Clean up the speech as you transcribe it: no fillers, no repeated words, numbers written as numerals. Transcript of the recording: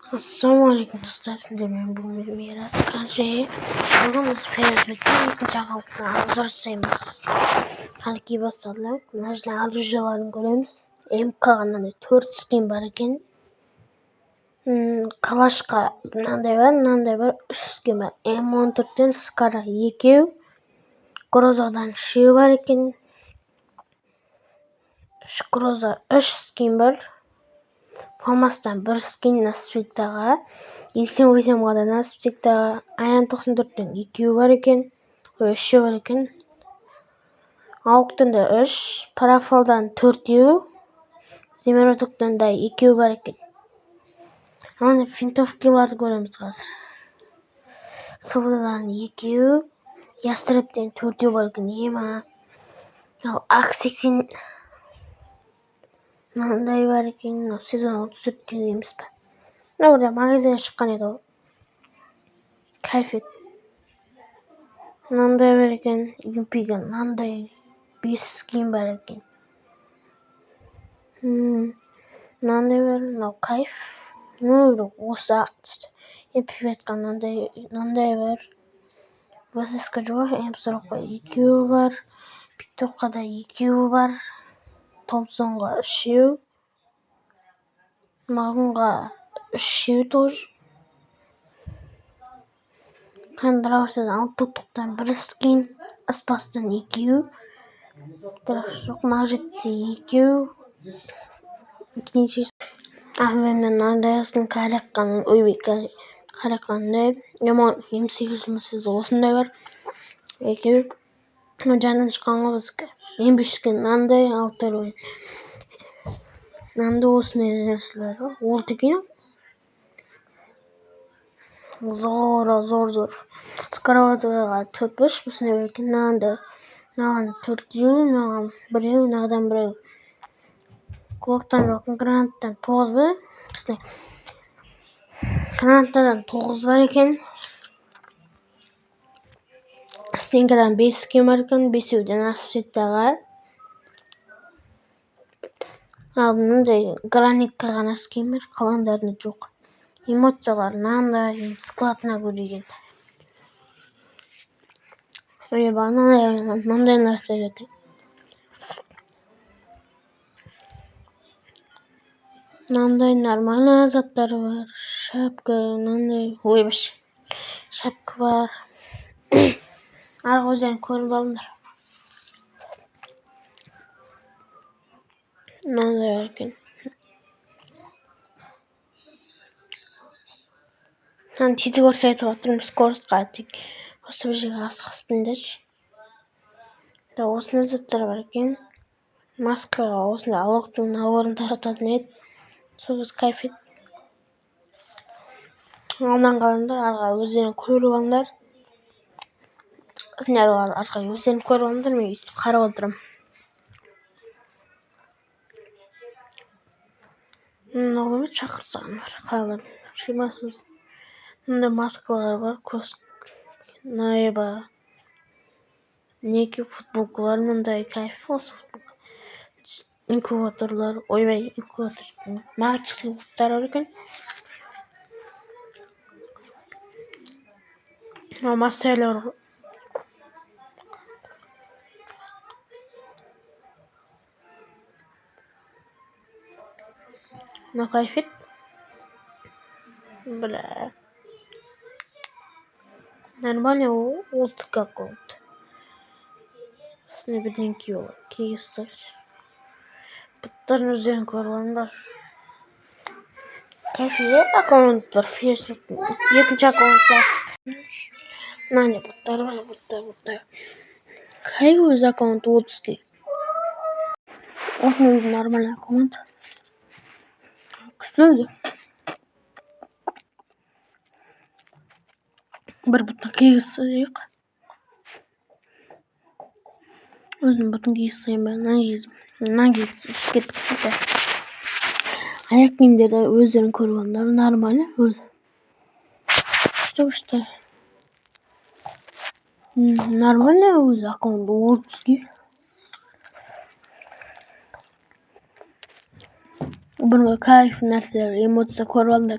Ассалаумағалейкум, достар! Сіздермен бүгін Мирас Қажы. Бүгін біз Фейсбуктен екінші аккаунтына обзор жасаймыз. Қанекей, басталды. Мына жерден оружияларын көреміз. МК-ға мынандай төрт скин бар екен. Калашқа мынандай бар, мынандай бар, үш скин бар. М14-тен Скара екеу, Грозадан үшеу бар екен. Үш Гроза, үш скин бар. Фамастан бір скин навсегдаға, XM8-ға да навсегдаға, Аян 94-тен екеуі бар екен, ой, үшеу бар екен. Ауктан да үш, Парафалдан төртеу, Зимородоктан да екеу бар екен. Ана винтовкаларды көреміз қазір. Свободадан екеу, Ястребтен төртеу бар екен, ема. Ал АК 80 мынандай бар екен, мынау сезон 34-тегі емес па? Мына бірде магазиннен шыққан еді ғой. Кайф еді. Мынандай бар екен, юмпиге мынандай бес скин бар екен. Мынандай бар, мынау кайф. Ну, осы ақ түсті. MP5-қа мынандай, мынандай бар. ВСС-ка жоқ, М40-қа екеуі бар. Питокқа да екеуі бар. Томпсонға үшеу. Магнумға үшеу тоже. Кондравсен алты тоқтан бір скин, Аспастан екеу. Драф жоқ, Мажитте екеу. АВМ мынандай скин, Караққан, ойбай, Караққандай. М8 жиырма осындай бар. Екеу. Жаңадан шыққан ғой біздікі. М5-ке мынандай алты уровень. Мынандай осындай нәрселер бар. Ол екен. Зор, зор, зор. Скороватыйға төрт үш осындай бар екен. Мынандай. Мынаған төртеу, мынаған біреу, мынадан біреу. Кулактан жоқ, гранаттан тоғыз ба? Осындай. Гранатадан тоғыз бар екен. Стенкадан бес скин бар екен, бесеуден навсегдаға. Ал мынандай граникқа ғана скин бар, қалғандарында жоқ. Эмоциялар мынандай, складына көрейік енді. Ойбай, мынандай мынандай нәрселер екен. Мынандай нормальный заттар бар. Шапка, мынандай, ойбай, шапка бар. Арғы өздерің көріп алыңдар. Мынандай бар екен. Мынаны тез көрсетіп жатырмын, скоростьқа тек осы бір жерге асығыспын. Да, осындай заттар бар екен. Маскаға осындай алоктың наборын тарататын еді. Сол кез кайф еді. Алдан қараңдар, арға өздерің көріп алыңдар. Сендер арға өздерің көріп алыңдар, мен өйтіп қарап отырамын. Мынау кім еді шақырып тастаған бар қалай шимасыз. Мындай маскалар бар, көз наеба. Неке футболка бар, мындай кайф осы футболка. Инкубаторлар, ойбай, инкубатор. Магический кубтар бар екен. Мынау мастерлер ғой. Мынау кайф еді. Бля. Нормально отыз аккаунт. Үстіне бірдеңке болады. Кигізсінші. Бұттарын өздерің көріп алыңдар. Кайф аккаунт бар Фейсбуктың. Екінші аккаунт бар. Мынандай бұттар бар, бұттар, бұттар. Кайф өзі аккаунт 30 ке. Осының өзі нормальный аккаунт. Күшті өзі. Бір бұттан кигізсек. Өзінің бұтын кигізсем ба? Мынаны кигізіп, мынаны кигізіп кеттік. Аяқ киімдерді өздерің көріп алыңдар. Нормально өзі. Күшті, күшті. Нормально өзі аккаунт 30 ке. Бұрынғы кайф нәрселер, эмоция көріп алыңдар.